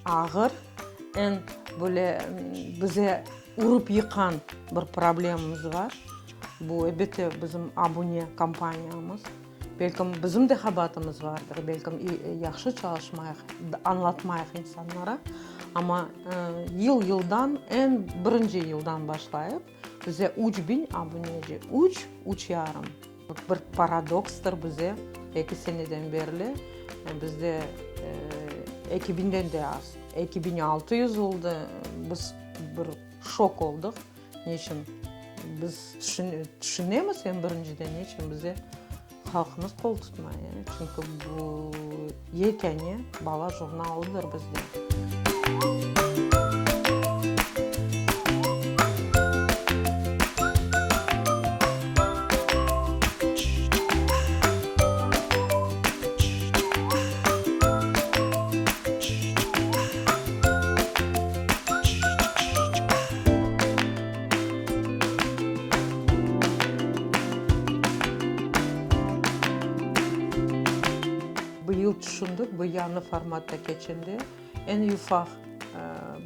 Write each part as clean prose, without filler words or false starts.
ağır, eñ böyle bize urıp yıqqan bir problemamız bar. Bu, elbette, bizim abune kampaniyamız. Belkim, bizim de qabaatımız vardır, belkim, yahşı çalışmayıq, añlatmayıq insanlara. Amma yıl-yıldan, eñ birinci yıldan başlayıp, bize 3000 abuneci, üç, üç yarım. Bir paradokstır bize, eki seneden berli bizde eki biñden de az, 2600 oldı, biz bir şok oldıq, neçün biz tüşünemiz, eñ birinciden, neçün bize halqımız qol tutmay, çünki bu yekâne bala jurnalıdır bizde. Bu yıl tüşündik, bu yañı formatta keçende eñ yufaq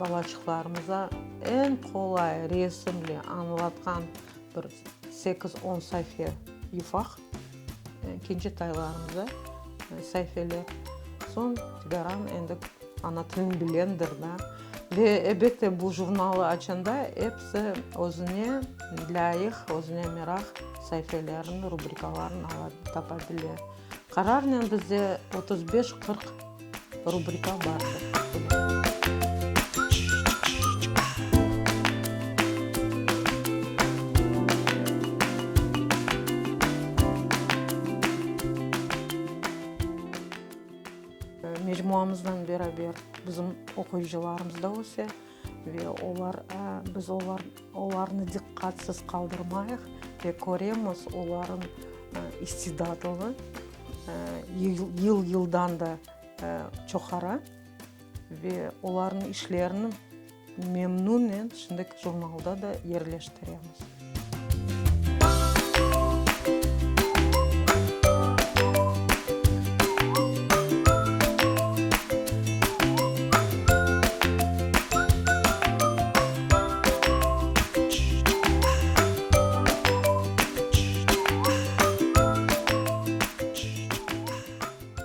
balaçıqlarımıza eñ qolay resimli añlatqan bir sekiz-on sayfa yufaq kencetaylarımıza sayfeler. Soñ tikaran endi ana tilini bilendir da. Ve elbette bu jurnalı açanda episi özüne lâyıq, özüne meraq sayfelerini, rubrikalarını ala, tapa bile. Qararnen bizde 35-40 rubrika bardır. Mecmuamızdan beraber bizim oquyıcılarımız da öse ve olar, biz olar, olarnı diqqatsız qaldırmayıq ve köremiz olarıñ istidatını yıl-yıldan da çoqara ve olarnıñ işlerini memnunnen şimdiki jurnalda da yerleştiremiz.